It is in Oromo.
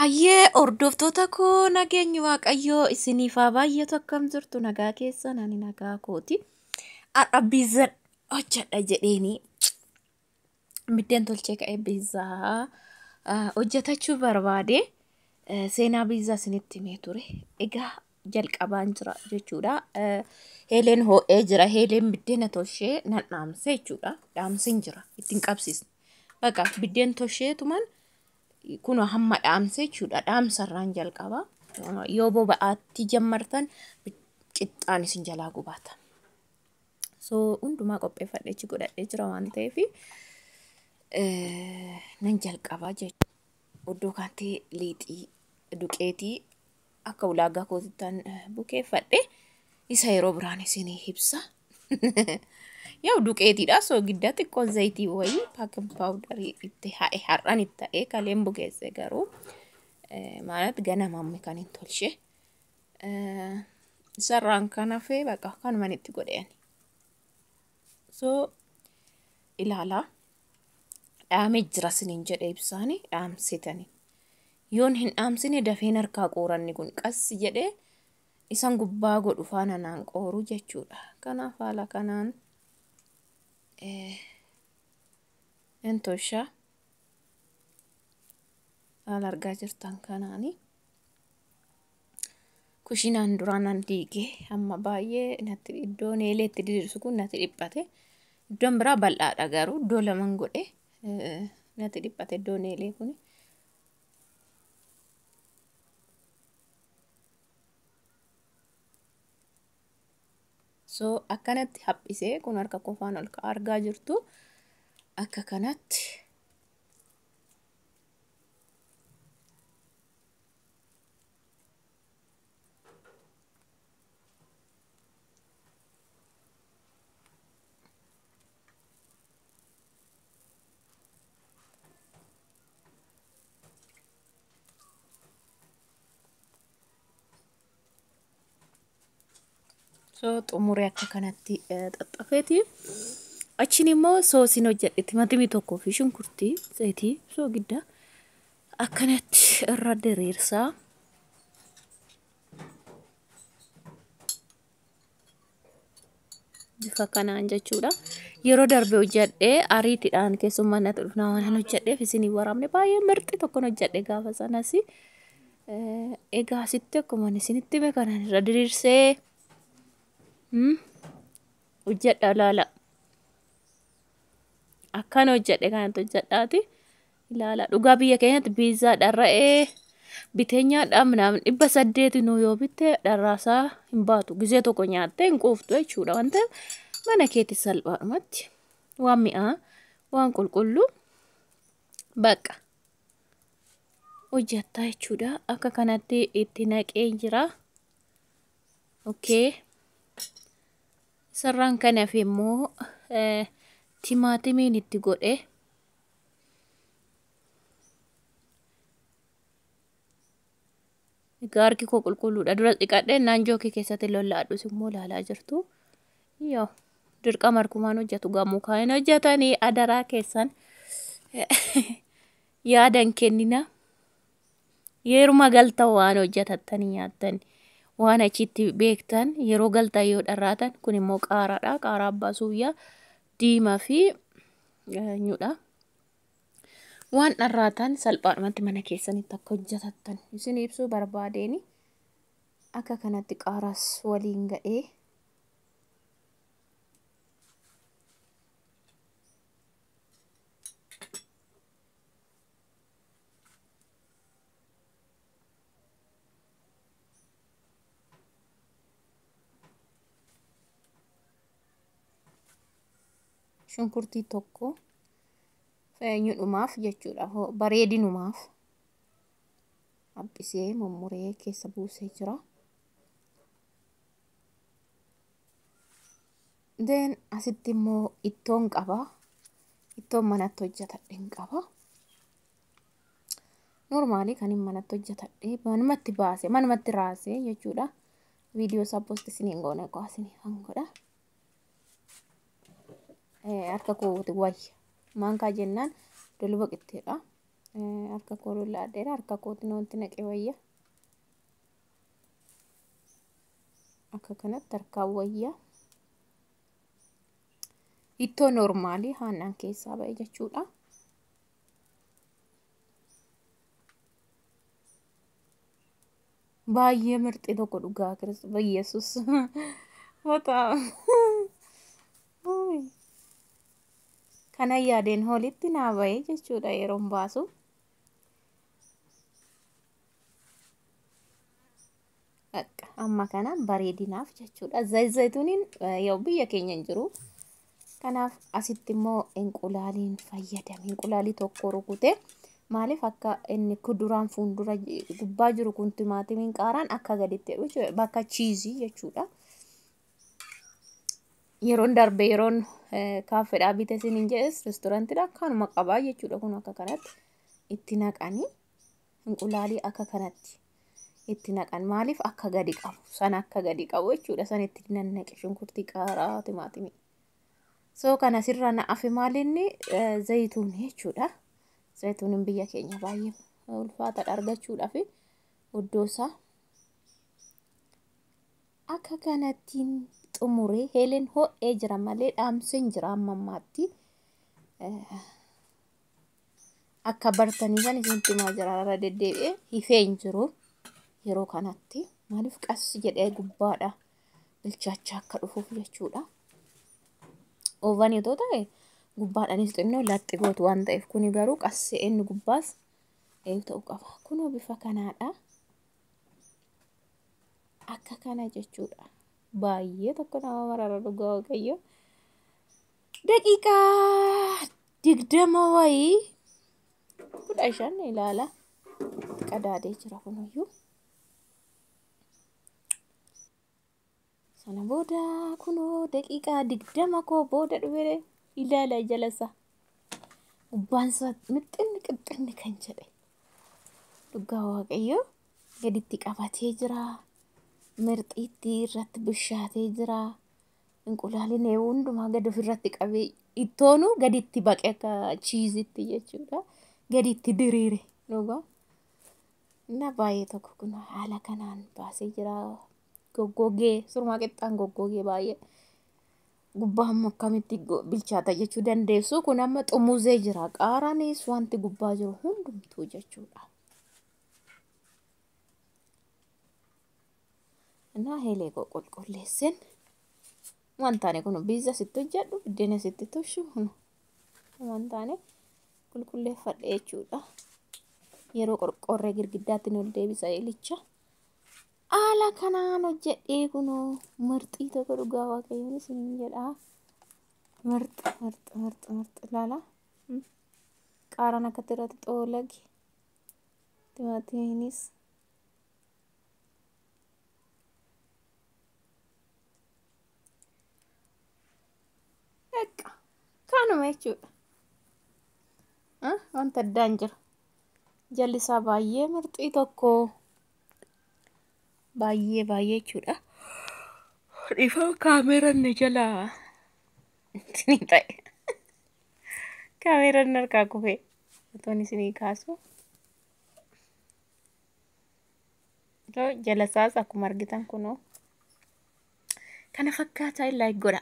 Hayyee hordoftoota koo, nageenyi Waaqayyoo isiniif haa baay'atu. Akkam jirtu? Nagaa keessan? Ani nagaa kooti. Har'a biizzaan hojjedha jedheeni biddeen tolchee ka'ee biizzaa hojjetachuu barbaade. Seenaa biizzaa isinitti himee ture. Egaa jalqabaan jira jechuudha. Heeleen ho'ee jira. Heeleen biddeena tolchee nan dhaamse jechuudha. Dhaamsin jira, ittiin qabsiisne. Baqa biddeen tolcheetuman kun hamma dhaamse jechuudha. Dhaamsarraan jalqaba. Yoo boba'aatti jammartan qixxaan isin jalaa gubata. So hundumaa qopheeffadhee achi godhadhee jira waan ta'eef nan jalqaba jechuudha. Iddoo kaatti liixii duqeetii akka ulaagaa kootittaan bukeeffadhe, isa yeroo biraan isinii ibsa. Yaa duqeetiidha, soogidda xiqqoo, zayitii wayii, baking powderii itti ha'e. Har'an itti ta'ee kaleen bukeesse garuu ማለት ganamammi kan hin tolche. Isarraan kan hafe baqa kanuman itti godhe. So ilaalaa, dhaamee jira siniin jedhe ibsaani dhaamsitani. Yoon hin dhaamsine dafeen harkaa qooranni kun qassi jedhee isan gubbaa godhu faana naan qooru jechuudha. Kanaaf haala kanaan nan tolcha. Haala argaa jirtan kanaani. Kushinaan duraan nan diige, amma baay'ee natti iddoon eelee itti diriirsu kun natti dhiphate. Iddoon biraa bal'aadha garuu iddoo laman godhe natti dhiphate iddoon eelee kuni. So akkanatti haphisee kun harka qofaan ol ka'a argaa jirtu akka kanatti. So xumuree akka kanatti xaxxafeeti. Achiin immoo soosiin hojjedhe, timaatimii tokkoo fi shunkurtii, zayitii, soogidda akkanatti irra diriirsaa. Bifa kanaan jechuudha. Yeroo darbe hojjedhee ariitiidhaan keessummaa natti dhufnaa waan hojjedheef isinii waraabne. Baay'ee mirxi tokkon hojjedhe gaafa sanas. Egaa asitti akkuma isinitti hime kanaan irra diriirsee hojjedha ilaala. Akkan hojjedhe kanatti hojjedhaati. Ilaala, dhugaa biyya keenyatti biizzaa dharra'ee bitee nyaadhaa minaamin 800 nuu yoo bitte dharraasaa hin baatu. Gizee tokko nyaattee hin quuftu jechuudha. Waan ta'eef mana keetti salphaadhumatti waan mi'aa, waan qulqulluu baqa hojjettaa jechuudha. Akka kanatti itti naqee jira. Okay. Isarraan kan hafe immoo timaatimiin itti godhe. Egaa harki koo qulqulluudha. Dura dhiqadhee naan jookii keessatti lollaadhus immoo ilaalaa jirtu. Yoo dirqama harkumaan hojjetu gamoo kaan hojjetanii adaraa keessan yaadan kennina. Yeruma galtan waan hojjetattanii nyaattan, waan achitti beektan yeroo galtan yoo dharraatan. Kun immoo qaaraadha. Qaaraa abbaa suuyyaa diimaa fi nyudha. Waan dharraatan salphaadhumatti mana keessanitti akka hojjetattan isin ibsuu barbaadeeni akka kanatti qaaraas waliin ga'ee. Shunkurtii tokko nyudhumaaf jechuudha, bareedinumaaf haphisee mummuree keessa buusee jira. Then asitti immoo ittoon qaba. Ittoon manatti hojjetadhe qaba. Normally kan hin manatti hojjetadhe manumatti baase, manumatti raasee jechuudha. Viidiyoo isaa post isiniin goone qofa isiniif godha. Harka kooti wayya. Maankaa jennaan doluba qixxeedha. Harka koo lollaadheera. Harka kootiin wanti naqe wayya. Akka kanatti harkaan wayya. Ittoo noormaalii haannaan keessaa ba'e jechuudha. Baay'ee mirxi tokko dhugaa Kiristoos Yesuus. Bataam. Kana yaadeen holitti naa ba'e jechuudha yeroon baasu. Akka amma kana bareedinaaf jechuudha. Zayituuniin yoo biyya keenya hin jiru. Kanaaf asitti immoo inqulaaliin fayyadame. Inqulaalii tokko rukute maaliif akka inni kuduraan fuuldura gubbaa jiru kun timaatimiin qaaraan akka gaditti jedhu jechuudha. Bakka chiizii jechuudha. Yeroon darbe yeroon kaaffeedhaa bite isiniin jedhes reestooraantiidha akkanuma qabaa jechuudha. Kun akka kanatti itti naqanii inqulaalii akka kanatti itti naqan maaliif akka gadi qabu sana akka gadi qabu jechuudha. San itti nannaqe shunkurtii qaaraa timaatimii. So kana sirra na afe maalinni zayituun jechuudha. Zayituuniin biyya keenya baay'ee ulfaataadha argachuudhaaf iddoo isaa. Akka kanattiin xumuree heeleen ho'ee jira malee dhaamseen jira amma ammaatti. Akka bartanii kan isinitti himaa jira irra deddeebi'ee hifee hin jiru yeroo kanatti maaliif qas jedhee gubbaadha bilchaachaa akka dhufuuf jechuudha. Oovanii otoo ta'e gubbaadhaanis xinnoo laxxi gootu waan ta'eef kuni garuu qassee inni gubbaas ta'uu qaba. Kunoo bifa kanaadha. Akka kana jechuudha. Baay'ee tokko nama marara dhugaa Waaqayyo. Daqiiqaa 20 wayii 15 ilaala. Qadaadee jira kunuyyuu. Sana booda kunoo daqiiqaa 20 koo booda dhufee ilaala jalasa. Gubbaan isaa mixxinni qixxinni kan jedhe. Dhugaa Waaqayyo gaditti qabatee jira. Mirxiitti irratti bishaatee jira. Inqulaaliin hundumaa gadi ofirratti qabee ittoonuu gaditti baqe akka chiizitti jechuudha. Gaditti diriire dhugaa. Na baay'ee tokko kun haala kanaan baasee jira. Goggogee surmaa qixxaan goggogee baay'ee. Gubbaa amma akkamitti bilchaata jechuu dandeessu. Kun amma xumuzee jira. Qaaraanis wanti gubbaa jiru hundumtuu jechuudha. እና heelee koo qulqulleesseen waan taane kun biiza sitti hojjedhu buddeena sitti tolchu waan taane qulqulleeffadhe jechuudha. Yeroo qorqorree girgiddaatti ol deebisa eelicha. Haala kanaan hojjedhee kunoo mirxii tokko dhugaa Waaqayyoon isiniin jedha. Mirxi mirxi mirxi mirxi ilaala. Qaaraan akkatti irratti xoolage. Timaatimiinis. Eqqa kanuma jechuudha. Wanta addaan jira. Jalli isaa baay'ee mirxii tokko baay'ee baay'ee jechuudha. Dhiifama kaameeraan na jalaa isinii ta'e. Kaameeraan harkaa kufee otoon isinii kaasu. Jala isaas akkuma argitan kunoo kana fakkaataa like godha.